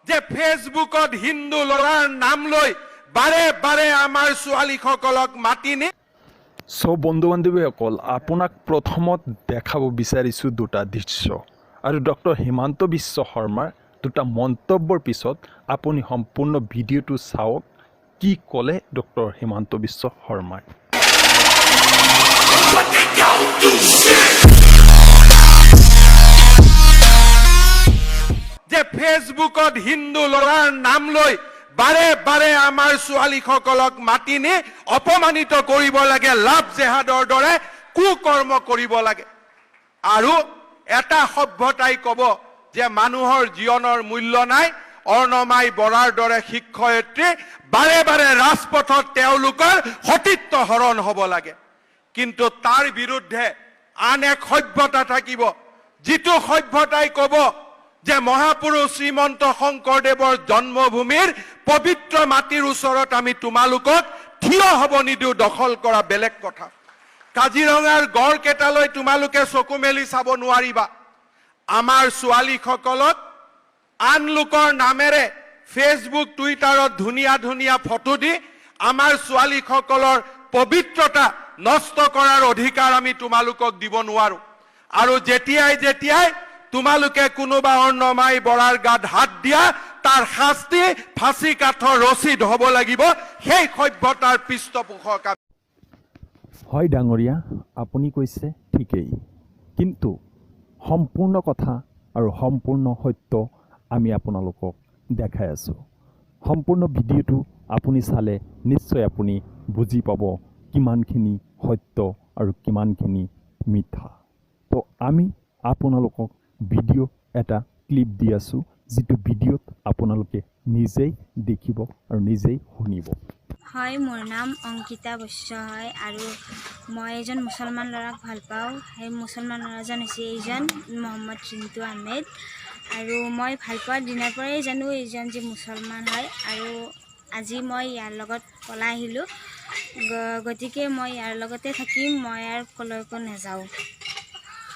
যে ফেচবুকত হিন্দু ল'ৰাৰ নাম লৈ বাৰে বাৰে আমাৰ ছোৱালীসকলক মাতি নি চ' বন্ধু বান্ধৱীসকল, আপোনাক প্ৰথমত দেখাব বিচাৰিছোঁ দুটা দৃশ্য আৰু ডক্টৰ হিমন্ত বিশ্ব শৰ্মাৰ দুটা মন্তব্যৰ পিছত আপুনি সম্পূৰ্ণ ভিডিঅ'টো চাওক, কি ক'লে ডক্টৰ হিমন্ত বিশ্ব শৰ্মাই। যে ফেচবুকত হিন্দু ল'ৰাৰ নাম লৈ বাৰে বাৰে আমাৰ ছোৱালীসকলক মাতি নি অপমানিত কৰিব লাগে, লাভ জেহাদৰ দৰে কুকৰ্ম কৰিব লাগে। আৰু এটা সভ্যতাই ক'ব যে মানুহৰ জীৱনৰ মূল্য নাই, অৰ্ণমাই বৰাৰ দৰে শিক্ষয়িত্ৰী বাৰে বাৰে ৰাজপথত তেওঁলোকৰ সতীত্ব হৰণ হ'ব লাগে। কিন্তু তাৰ বিৰুদ্ধে আন এক সভ্যতা থাকিব, যিটো সভ্যতাই ক'ব যে মহাপুৰুষ শ্ৰীমন্ত শংকৰদেৱৰ জন্মভূমিৰ পবিত্ৰ মাটিৰ ওচৰত আমি তোমালোকক থিয় হ'ব নিদিওঁ, দখল কৰা বেলেগ কথা। কাজিৰঙাৰ গড় কেইটালৈ তোমালোকে চকু মেলি চাব নোৱাৰিবা। আমাৰ ছোৱালীসকলক আন লোকৰ নামেৰে ফেচবুক, টুইটাৰত ধুনীয়া ধুনীয়া ফটো দি আমাৰ ছোৱালীসকলৰ পবিত্ৰতা নষ্ট কৰাৰ অধিকাৰ আমি তোমালোকক দিব নোৱাৰো। আৰু যেতিয়াই যেতিয়াই তোমালোকে কোনোবা অৰ্ণমাই বৰাৰ গাত হাত দিয়া, তাৰ শাস্তি ফাঁচী কাঠৰ ৰচিদ হ'ব লাগিব। সেই সভ্যতাৰ পৃষ্ঠপোষক আমি। হয় ডাঙৰীয়া, আপুনি কৈছে ঠিকেই, কিন্তু সম্পূৰ্ণ কথা আৰু সম্পূৰ্ণ সত্য আমি আপোনালোকক দেখাই আছোঁ। সম্পূৰ্ণ ভিডিঅ'টো আপুনি চালে নিশ্চয় আপুনি বুজি পাব কিমানখিনি সত্য আৰু কিমানখিনি মিথ্যা। তো আমি আপোনালোকক ভিডিঅ' এটা ক্লিপ দি আছোঁ, যিটো ভিডিঅ'ত আপোনালোকে নিজেই দেখিব আৰু নিজেই শুনিব। হয়, মোৰ নাম অংকিতা বৈশ্য হয় আৰু মই এজন মুছলমান ল'ৰাক ভাল পাওঁ। সেই মুছলমান ল'ৰাজন হৈছে এইজন মহম্মদ ৰিণ্টু আহমেদ। আৰু মই ভাল পোৱাৰ দিনাৰ পৰাই জানো এইজন যে মুছলমান হয় আৰু আজি মই ইয়াৰ লগত পলাই আহিলোঁ। গতিকে মই ইয়াৰ লগতে থাকিম, মই আৰু ক'লৈকো নাযাওঁ।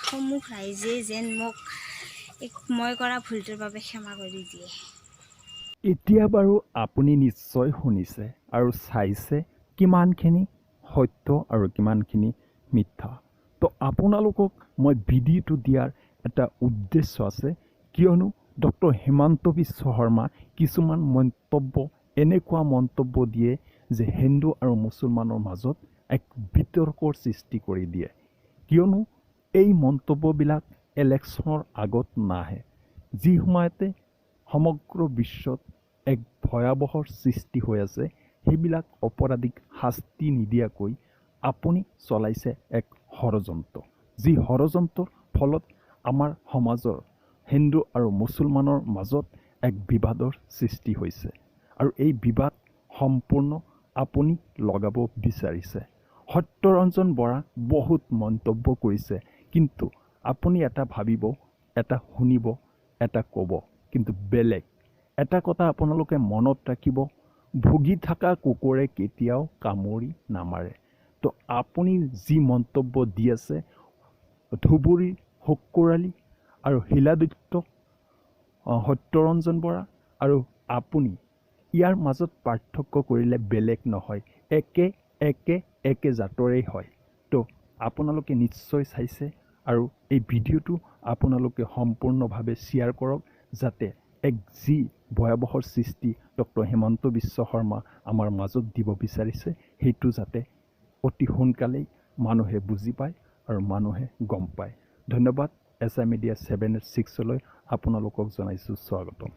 সমূহ ৰাইজে যেন মোক মই কৰা ভুলটোৰ বাবে ক্ষমা কৰি দিয়ে। এতিয়া বাৰু আপুনি নিশ্চয় শুনিছে আৰু চাইছে কিমানখিনি সত্য আৰু কিমানখিনি মিথ্যা। তো আপোনালোকক মই ভিডিঅ'টো দিয়াৰ এটা উদ্দেশ্য আছে, কিয়নো ডক্টৰ হিমন্ত বিশ্ব শৰ্মা কিছুমান মন্তব্য, এনেকুৱা মন্তব্য দিয়ে যে হিন্দু আৰু মুছলমানৰ মাজত এক বিতৰ্কৰ সৃষ্টি কৰি দিয়ে। কিয়নো এই মন্তব্যবিলাক ইলেকশ্যনৰ আগত নাহে, যি সময়তে সমগ্ৰ বিশ্বত এক ভয়াৱহৰ সৃষ্টি হৈ আছে, সেইবিলাক অপৰাধীক শাস্তি নিদিয়াকৈ আপুনি চলাইছে এক ষড়যন্ত্ৰ, যি ষড়যন্ত্ৰৰ ফলত আমাৰ সমাজৰ হিন্দু আৰু মুছলমানৰ মাজত এক বিবাদৰ সৃষ্টি হৈছে আৰু এই বিবাদ সম্পূৰ্ণ আপুনি লগাব বিচাৰিছে। সত্যৰঞ্জন বৰা বহুত মন্তব্য কৰিছে, কিন্তু আপুনি এটা ভাবিব, এটা শুনিব, এটা ক'ব, কিন্তু বেলেগ এটা কথা আপোনালোকে মনত ৰাখিব, ভুগি থকা কুকুৰে কেতিয়াও কামুৰি নামাৰে। তো আপুনি যি মন্তব্য দি আছে, ধুবুৰীৰ শুকুৰ আলী আৰু শিলাদিত্য, সত্যৰঞ্জন বৰা আৰু আপুনি ইয়াৰ মাজত পাৰ্থক্য কৰিলে বেলেগ নহয়, একে একে একে জাতৰেই হয়। তো আপোনালোকে নিশ্চয় চাইছে আৰু এই ভিডিঅ'টো আপোনালোকে সম্পূৰ্ণভাৱে শ্বেয়াৰ কৰক, যাতে এক যি ভয়াৱহৰ সৃষ্টি ডক্টৰ হিমন্ত বিশ্ব শৰ্মা আমাৰ মাজত দিব বিচাৰিছে, সেইটো যাতে অতি সোনকালেই মানুহে বুজি পায় আৰু মানুহে গম পায়। ধন্যবাদ। এছ I media 786লৈ আপোনালোকক জনাইছোঁ স্বাগতম।